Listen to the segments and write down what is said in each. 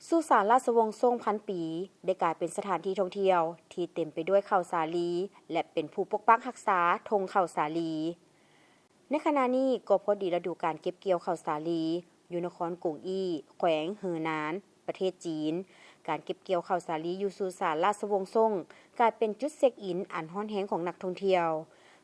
ສຸສານລາຊະວົງຊົງພັນປີ ໄດ້ກາຍເປັນສະຖານທີ່ທ່ອງທ່ຽວທີ່ເຕັມໄປດ້ວຍເຂົ້າສາລີ ແລະ ເປັນຜູ້ປົກປັກຮັກສາທົ່ງເຂົ້າສາລີ. ໃນຂະນະນີ້ກໍພໍດີລະດູການເກັບກ່ຽວເຂົ້າສາລີ ຢູ່ນະຄອນກົງອີ່ ແຂວງເຫີໜານ ປະເທດຈີນ. ການເກັບກ່ຽວເຂົ້າສາລີຢູ່ສຸສານລາຊະວົງຊົງ ກາຍເປັນຈຸດເຊັກອິນອັນຮ້ອນແຮງຂອງນັກທ່ອງທ່ຽວ.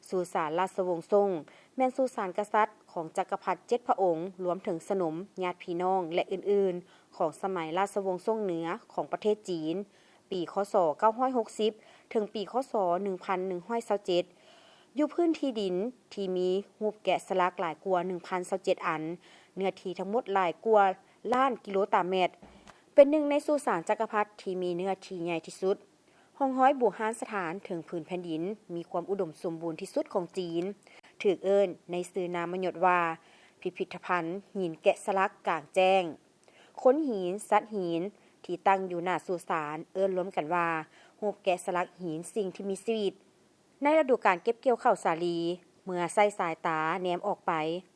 ສຸສານລາຊະວົງຊົງ ແມ່ນສຸສານກະສັດຂອງຈັກກະພັດເຈັດພະອົງ, ລວມເຖິງສະໜົມ, ຍາດພີ່ນ້ອງ ແລະ ອື່ນໆ ຂອງສະໄໝລາຊະວົງຊົງເໜືອຂອງປະເທດຈີນ ປີ ຄ.ສ. ເກົ້າຮ້ອຍຫົກສິບ ເຖິງປີ ຄ.ສ. ໜຶ່ງພັນໜຶ່ງຮ້ອຍຊາວເຈັດ ຢູ່ພື້ນທີ່ດິນທີ່ມີຮູບແກະສະຫຼັກຫຼາຍກວ່າໜຶ່ງພັນຊາວເຈັດອັນ, ເນື້ອທີ່ທັງໝົດຫຼາຍກວ່າລ້ານກິໂລຕາແມັດ, ເປັນໜຶ່ງໃນສຸສານຈັກກະພັດທີ່ມີເນື້ອທີ່ໃຫຍ່ທີ່ສຸດ. ຮ່ອງຮອຍບູຮານສະຖານເທິງພື້ນແຜ່ນດິນມີຄວາມອຸດົມສົມບູນທີ່ສຸດຂອງຈີນ, ຖືກເອີ້ນໃນຊື່ນາມມະຍົດວ່າ ພິພິທະພັນຫີນແກະສະຫຼັກກາງແຈ້ງ. ໂຄນຫີນ, ສັດຫີນ ທີ່ຕັ້ງຢູ່ໜ້າສຸສານ ເອີ້ນລວມກັນວ່າ ຮູບແກະສະຫຼັກຫີນສິ່ງທີ່ມີຊີວິດ. ໃນລະດູການເກັບກ່ຽວເຂົ້າສາລີ, ເມື່ອໃຊ້ສາຍຕາແນມອອກໄປ,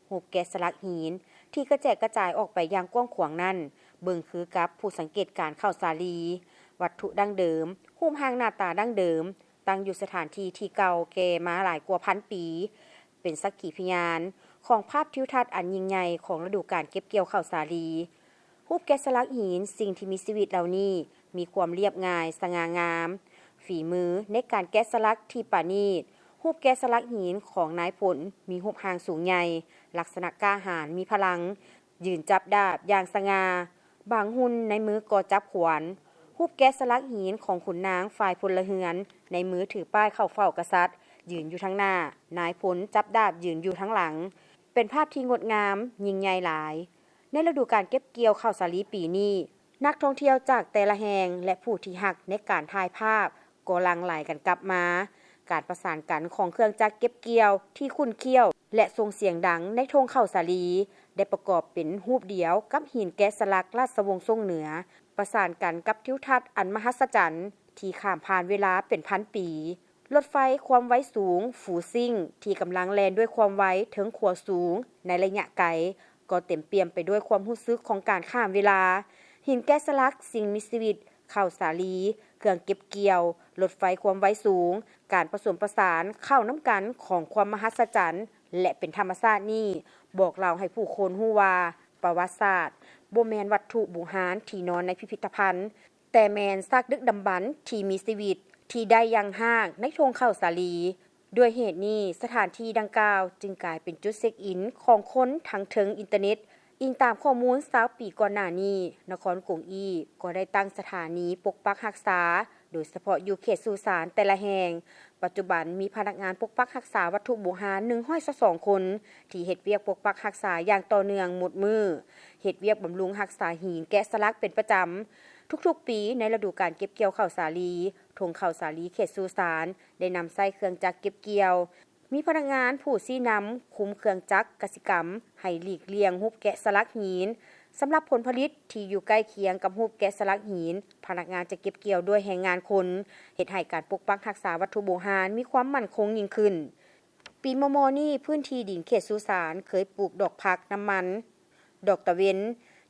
ຮູບແກະສະຫຼັກຫີນທີ່ກະແຈກກະຈາຍອອກໄປຢ່າງກວ້າງຂວາງນັ້ນ ເບິ່ງຄືກັບຜູ້ສັງເກດການເຂົ້າສາລີ. ວັດຖຸດັ້ງເດີມ, ຮູບຮ່າງໜ້າຕາດັ້ງເດີມ, ຕັ້ງຢູ່ສະຖານທີ່ທີ່ເກົ່າແກ່ມາຫຼາຍກວ່າພັນປີ, ເປັນສັກຂີພະຍານຂອງພາບທິວທັດອັນຍິ່ງໃຫຍ່ຂອງລະດູການເກັບກ່ຽວເຂົ້າສາລີ. ຮູບແກະສະຫຼັກຫີນສິ່ງທີ່ມີຊີວິດເຫຼົ່ານີ້ ມີຄວາມລຽບງ່າຍ, ສະຫງ່າງາມ, ຝີມືໃນການແກະສະຫຼັກທີ່ປານີດ. ຮູບແກະສະຫຼັກຫີນຂອງນາຍພົນມີຮູບຮ່າງສູງໃຫຍ່, ລັກສະນະກ້າຫານ, ມີພະລັງ, ຢືນຈັບດາບຢ່າງສະຫງ່າ, ບາງຮຸ່ນໃນມືກໍຈັບຂວານ. ຮູບແກະສະຫຼັກຫີນຂອງຂຸນນາງຝ່າຍພົນລະເຮືອນ, ໃນມືຖືປ້າຍເຂົ້າເຝົ້າກະສັດ, ຢືນຢູ່ທາງໜ້າ, ນາຍພົນຈັບດາບຢືນຢູ່ທາງຫຼັງ, ເປັນພາບທີ່ງົດງາມ, ຍິ່ງໃຫຍ່ຫຼາຍ. ໃນລະດູການເກັບກ່ຽວເຂົ້າສາລີປີນີ້, ນັກທ່ອງທ່ຽວຈາກແຕ່ລະແຫ່ງ ແລະ ຜູ້ທີ່ຮັກໃນການຖ່າຍພາບກໍຫຼັ່ງໄຫຼກັນກັບມາ. ການປະສານກັນຂອງເຄື່ອງຈັກເກັບກ່ຽວທີ່ຂຸ້ນຂ້ຽວ ແລະ ສົ່ງສຽງດັງໃນທົ່ງເຂົ້າສາລີ ໄດ້ປະກອບເປັນຮູບດຽວກັບຫີນແກະສະຫຼັກລາຊະວົງຊົງເໜືອ, ປະສານກັນກັບທິວທັດອັນມະຫັດສະຈັນທີ່ຂ້າມຜ່ານເວລາເປັນພັນປີ. ລົດໄຟຄວາມໄວສູງ ຟູຊິງ ທີ່ກຳລັງແລ່ນດ້ວຍຄວາມໄວເທິງຂົວສູງໃນໄລຍະໄກ ກໍເຕັມປ່ຽມໄປດ້ວຍຄວາມຮູ້ສຶກຂອງການຂ້າມເວລາ. ຫີນແກະສະຫຼັກ, ສິ່ງມີຊີວິດ, ເຂົ້າສາລີ, ເຄື່ອງເກັບກ່ຽວ, ລົດໄຟຄວາມໄວສູງ, ການປະສົມປະສານເຂົ້ານຳກັນຂອງຄວາມມະຫັດສະຈັນ ແລະ ເປັນທຳມະຊາດນີ້ ບອກເລົ່າໃຫ້ຜູ້ຄົນຮູ້ວ່າ ປະຫວັດສາດບໍ່ແມ່ນວັດຖຸບູຮານທີ່ນອນໃນພິພິທະພັນ, ແຕ່ແມ່ນຊາກດຶກດຳບັນທີ່ມີຊີວິດທີ່ໄດ້ຢັ້ງຮາກໃນທົ່ງເຂົ້າສາລີ. ດ້ວຍເຫດນີ້, ສະຖານທີ່ດັ່ງກ່າວຈຶ່ງກາຍເປັນຈຸດເຊັກອິນຂອງຄົນທັງເທິງອິນເຕີເນັດ. ອີງຕາມຂໍ້ມູນຊາວປີກ່ອນໜ້ານີ້, ນະຄອນກົງອີ່ກໍໄດ້ຕັ້ງສະຖານີປົກປັກຮັກສາ, ໂດຍສະເພາະຢູ່ເຂດສຸສານແຕ່ລະແຫ່ງ. ປັດຈຸບັນມີພະນັກງານປົກປັກຮັກສາວັດຖຸບູຮານໜຶ່ງຮ້ອຍຊາວສອງຄົນ ທີ່ເຮັດວຽກປົກປັກຮັກສາຢ່າງຕໍ່ເນື່ອງໝົດມື້, ເຮັດວຽກບຳລຸງຮັກສາຫີນແກະສະຫຼັກເປັນປະຈຳ. ທຸກໆປີໃນລະດູການເກັບກ່ຽວເຂົ້າສາລີ, ທົ່ງເຂົ້າສາລີເຂດສຸສານໄດ້ນຳໃຊ້ເຄື່ອງຈັກເກັບກ່ຽວ. ມີພະນັກງານຜູ້ຊີ້ນຳຄຸມເຄື່ອງຈັກກະສິກຳໃຫ້ຫຼີກລ່ຽງຮູບແກະສະຫຼັກຫີນ. ສຳລັບຜົນຜະລິດທີ່ຢູ່ໃກ້ຄຽງກັບຮູບແກະສະຫຼັກຫີນ, ພະນັກງານຈະເກັບກ່ຽວດ້ວຍແຮງງານຄົນ, ເຮັດໃຫ້ການປົກປັກຮັກສາວັດຖຸບູຮານມີຄວາມໝັ້ນຄົງຍິ່ງຂຶ້ນ. ປີມໍ່ໆນີ້, ພື້ນທີ່ດິນເຂດສຸສານເຄີຍປູກດອກຜັກ, ນ້ຳມັນ, ດອກຕາເວັນ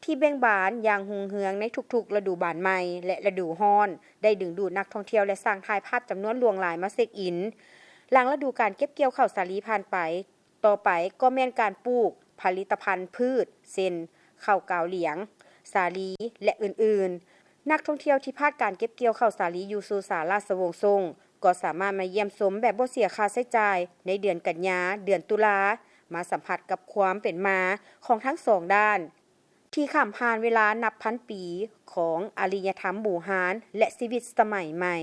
ທີ່ເບັ່ງບານຢ່າງຮຸ່ງເຮືອງໃນທຸກໆລະດູບານໃໝ່ ແລະ ລະດູຮ້ອນ, ໄດ້ດຶງດູດນັກທ່ອງທ່ຽວ ແລະ ຊ່າງຖ່າຍພາບຈຳນວນຫຼວງຫຼາຍມາເຊັກອິນ. ຫຼັງລະດູການເກັບກ່ຽວເຂົ້າສາລີຜ່ານໄປ, ຕໍ່ໄປກໍແມ່ນການປູກຜະລິດຕະພັນພືດ ເຊັ່ນ ເຂົ້າກາວຫຼຽງ, ສາລີ ແລະ ອື່ນໆ. ນັກທ່ອງທ່ຽວທີ່ພາດການເກັບກ່ຽວເຂົ້າສາລີຢູ່ສຸສານລາຊະວົງຊົງ ກໍສາມາດມາຢ້ຽມຊົມແບບບໍ່ເສຍຄ່າໃຊ້ຈ່າຍໃນເດືອນກັນຍາ, ເດືອນຕຸລາ, ມາສຳຜັດກັບຄວາມເປັນມາຂອງທັງສອງດ້ານ ທີ່ຂ້າມຜ່ານເວລານັບພັນປີຂອງອາລິຍະທຳບູຮານ ແລະ ຊີວິດສະໄໝໃໝ່.